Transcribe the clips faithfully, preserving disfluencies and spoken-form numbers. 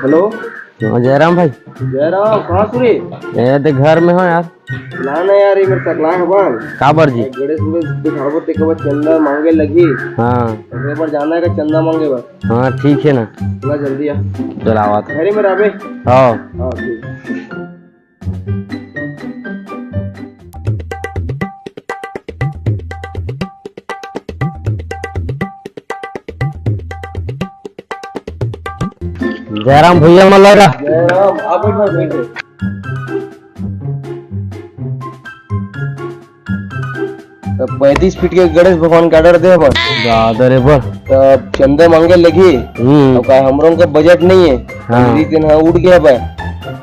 Hello. हाँ, जयराम भाई। जयराम, कहाँ से रे? ए, देख, घर में हो यार। ना, ना यार, ये मेरे तकला है बाल। का बर जी? ए, गणेश, गणेश दिखाबो ते के बाद चंदा मांगे लगी। हाँ। तो एक बार जाना है का चंदा मांगे बर। हाँ, ठीक है ना। चला जल्दी आ। चला आवत। घरे में रहबे? हाँ। हाँ, ठीक। जयराम भैया मन लगा। जयराम, आ बैठ, बैठ, बैठ। तो पैंतीस फीट के गणेश भगवान का ऑर्डर दे बस। ज्यादा रे बस। तो चंदा मांगे लगी। हम्म। तो का हमरो के बजट नहीं है। हाँ। दीदी दिन हाँ उठ गया भाई।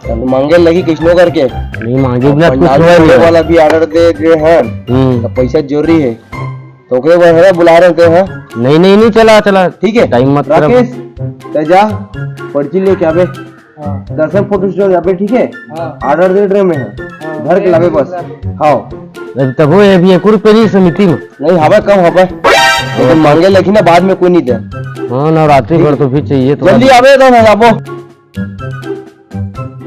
तो मांगे लगी किसनो करके। नहीं मांगे बिना कुछ पंडाल होए खोले नहीं। वाला भी ऑर्डर दे दे हैं। हम्म। तो पैसा जरूरी है। तो ओकरे बर है बुला रहे थे, हाँ? नहीं, नहीं, नहीं, चला, चला। ठीक है? टाइम मत कर। राकेश, ते जा, पर्ची लेके आबे। हाँ। दर्शन फोटो स्टूडियो जाबे, ठीक है? हाँ। ऑर्डर दे रहे मैं। हाँ। घर के लाबे बस। हाँ। अरे तब वो ये भी एक रुपये नहीं समिति में। नहीं, हवा कम हवा। लेकिन मांगे लगी ना, बाद में कोई नहीं दे। हाँ, नवरात्रि भर तो भी चाहिए तो। जल्दी आबे तो ना जाबो।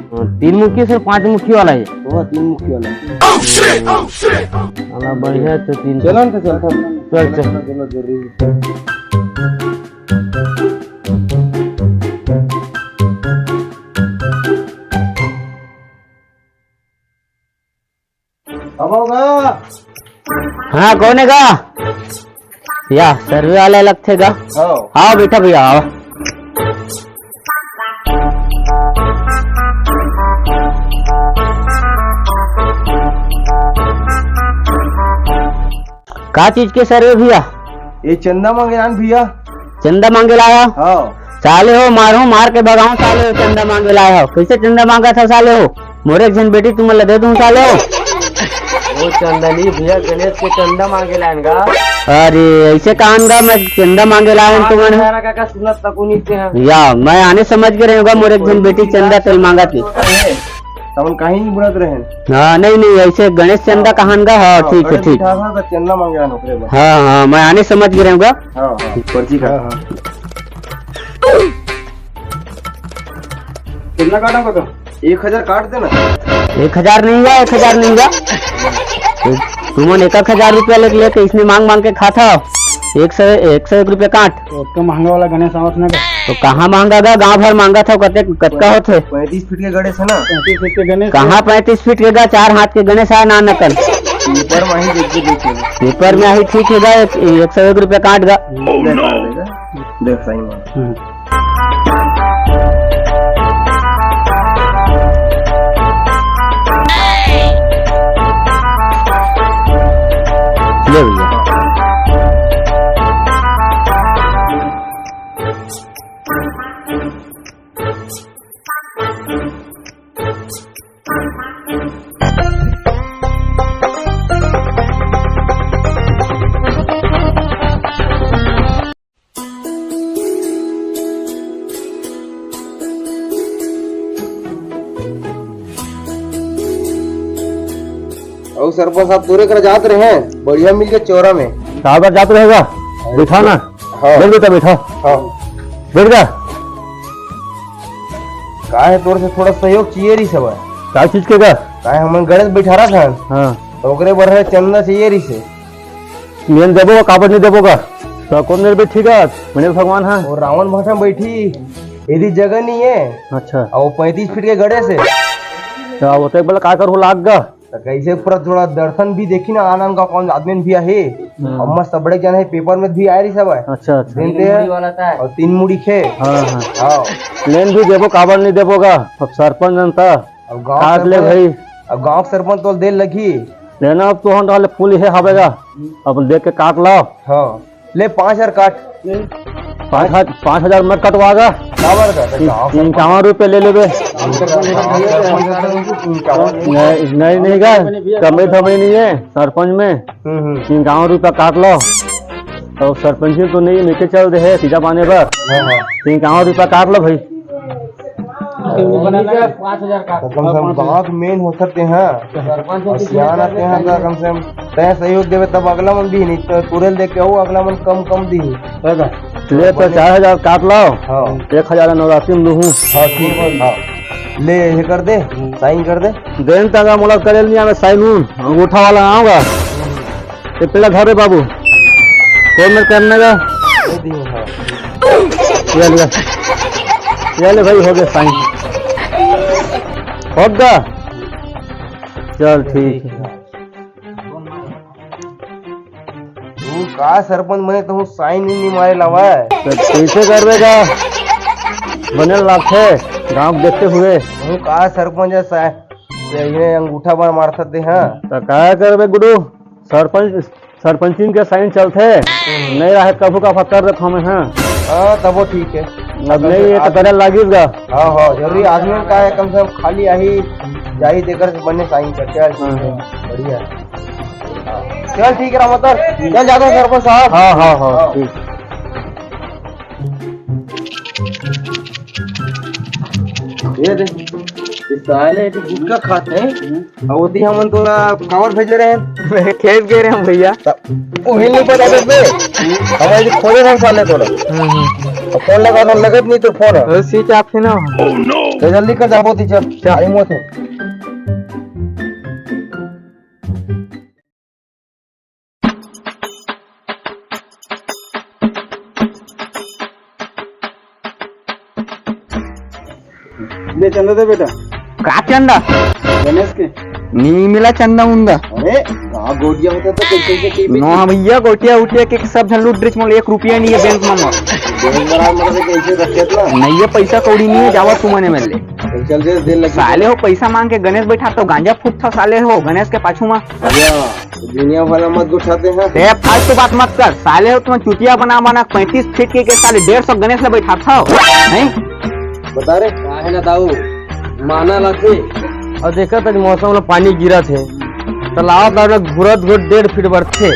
हाँ, तीन मुखी से पांच मुखी वाला है। वो तीन मुखी वाला। साला बढ़िया है तो तीन। चलो ना, तो चलता हूँ। चल, चल। चलो, जरूरी है। अब होगा। हाँ, कौन है गा? या, सर्वे वाले लगथे गा। हाँ। आओ बेटा भैया, आओ। का चीज के सर्वे भैया? ये चंदा मांगे आन भैया। चंदा मांगे लाया? हाँ। साले हो, मारो, मार के भगाओ साले हो, चंदा मांगे लाया हो। कैसे चंदा मांगा था साले हो? मोरे एक झन बेटी तुमन ला दे दूं साले हो। वो चंदा नहीं भैया, गणेश के चंदा मांगे लायन गा। अरे, ऐसे कहान गा, मैं चंदा मांगे लायन तुमन। काका सुनत तको नहीं ते हैं। या, मैं आने समझ के रहूंगा, मोरे एक झन बेटी चंदा तेल मांगा थी। तमन कहीं नहीं बुलत रहे। हाँ, नहीं, नहीं, ऐसे गणेश चंदा कहान गा, हाँ, हाँ, ठीक है, गणेश ठीक। बिठा था तो चंदा मांगे लायन ओकरे बर। हाँ, हाँ, मैं आने समझ के रहूंगा। हाँ, हाँ, पर्ची काट। हाँ, हाँ। कितना काटा को तो? एक हजार काट देना। एक हजार नहीं हुआ, एक हजार नहीं हुआ। तुमन एक एक हजार रुपया लेके, लेके इसने मांग मांग के खाता हो। एक सौ, एक सौ एक रुपया काट। तो ओतका महंगा वाला गणेश आवत ना का? तो कहाँ महंगा गा? गांव भर मांगा था, कते, कतका होथे? पैंतीस फीट के गणेश है ना? पैंतीस फीट के गणेश। कहाँ पैंतीस फीट के गा? चार हाथ के गणेश है ना नकल। पेपर में ही देख के देख लेना। पेपर में ही ठीक है गा, एक, एक सौ एक रुपया काट गा। देख, देख, देख, देख सही में। हम्म। ले भैया। अउ सरपंच साहब तोरे करा जात रहे, बढ़िया मिल के चौरा में। साहब जात रहेगा, बैठा ना। हाँ। बैठ बेटा, बैठा। हाँ। बैठ जा। का है, तोर से थोड़ा सहयोग चाहिए रही सब। का चीज के का? का है, हमन गणेश बैठा रहा था। हाँ। तो ओकरे बर है चंदा चाहिए रही से। लेन देबो का, काबर नहीं देबो का? तो कौन मेरे बैठी का? गणेश भगवान है। वो रावण भाटा में बैठी, यदि जगह नहीं है। अच्छा। और वो पैंतीस फीट के गणेश है। तो वो तो एक बेला का करो लाग गा? तो कैसे पूरा थोड़ा दर्शन भी देखी ना, आनंद का कौन आदमी भी आहे। हाँ। और मस्त बड़े जन है, पेपर में भी आए रही सब है। अच्छा, अच्छा। दिन तीन दे मुड़ी वाला था। और तीन मुड़ी खे। हाँ, हाँ। हाँ। लेन भी देबो, काबर नहीं देबो गा? अब सरपंच जनता। अब गाँव काट ले सरपंच, भाई। अब गाँव सरपंच तो दे लगी। लेना अब तो हम डाले फूल है हवेगा। अब देख के काट लो। हाँ। ले पाँच हजार काट। पाँच हजार, पाँच हजार मत कटवागा। काबर का? तो गाँव सरपंच इक्यावन रुपये ले लेबे। इक्यावन। नहीं, नहीं, नहीं गा, कमे धमे नहीं है सरपंच में। हम्म, हम्म। इक्यावन रुपया काट लो। तो सरपंच तो नहीं, लेके चल दे है सीधा पाने पर। हाँ, हाँ। इक्यावन रुपया काट लो भाई। पाँच हजार का। तो कम से कम गाँव के मेन हो सकते हैं। सरपंच और सियान आते हैं तो कम से कम तय सहयोग देवे तब अगला मन दी, नहीं तो तुरंत देख के हो अगला मन कम कम दी। ले तो चार हजार काट लाओ। हाँ। एक हजार नवरात्रि में लूहूँ। हाँ, ठीक है, हाँ। ले, ये कर दे, साइन कर दे। देन तक मोला करे नहीं आवे साइन उन, अंगूठा वाला आऊंगा। ये पहला घर है बाबू, कौन में करने का? ये दी, हाँ। ये ले, ये ले भाई, हो गया साइन। हो गया? चल ठीक है। तू का सरपंच बने, तू साइन ही नहीं मारे लावा है। तो कैसे करबे का? बने लागथे, गांव देखते हुए। तू का सरपंच है, सा-, ये अंगूठा बार मारता दे, हाँ। तो का करबे गुडू, सरपंच, सरपंचिन के साइन चलथे, नहीं रहे कभू का पत्थर रखो में, हाँ। हाँ, तब वो ठीक है। अब नहीं, ये तो करे लागिस गा। हाँ, हाँ, जरूरी आदमी का है, कम से कम खाली आही, जाही देकर से बने साइन कर, चल, ठीक है, हाँ। बढ़िया है। चल ठीक है रामोत्तर, चल जाते हैं सरपंच साहब। हाँ, हाँ, हाँ, हाँ। ठीक। ये दे, ये साले एक गुटखा खाते हैं, और वो दी हमन तोला कावर भेजे रहे हैं। खेत गए रहे हम भैया। तब उही नहीं पता बे, हमारे जो खोजे हम साले तोला। हम्म, हम्म। और फोन लगा तो लगत नहीं तो फोन है। वो स्विच ऑफ है ना। तो जल्दी कर जाबो ती चल, चल। टाइम होते। ले चंदा दे बेटा। का चंदा? गणेश के। नी मिला चंदा उंदा। अरे, का गोटिया होता तो कैसे कैसे पी- नो, हाँ भैया, गोटिया उटिया के सब झन लूट रिच मोल, एक रुपया नहीं है बैंक में मोर। बैंक में मतलब कैसे रखे ना? नहीं है, पैसा कौड़ी नहीं है, जावा तू मने मिल ले। चल दे, दे लग। साले हो, पैसा मांग के गणेश बैठा तो गांजा फूट था साले हो, गणेश के पाछू में। भैया, दुनिया भला मत गुठाते हैं। ए, फालतू बात मत कर। साले हो, तुम चुतिया बना बना पैंतीस फीट के, के साले डेढ़ सौ गणेश ले बैठात हो, हैं? बता रे। काहे ना दाऊ, माना लाथे। और देखा तनी मौसम ला पानी गिरा थे, तो लावत लावत घुरत घुरत डेढ़ फीट बढ़थे।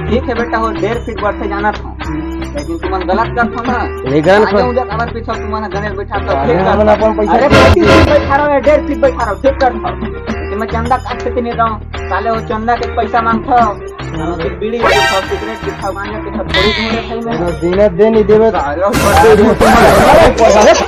ठीक है बेटा, हो डेढ़ फीट बढ़थे जाना था, लेकिन तुमन गलत करत हो ना। नहीं, गलत आगे कर- उधर काबर पीछे तुमन गणेश बैठात हो, अरे, ठीक कर हमन दो। अपन पैसा अरे, दे पैंतीस फीट बैठा रहो, डेढ़ फीट बैठा रहो, ठीक कर दो। लेकिन मैं चंदा काट के नहीं रहा हूँ, साले हो चंदा के पैसा मांगता हो। हाँ, तो बीड़ी पीता, सिगरेट पीता, गांजा पीता, थोड़ी घूमे थे मैं। ना देना दे, नहीं देवे तो। साला, साले,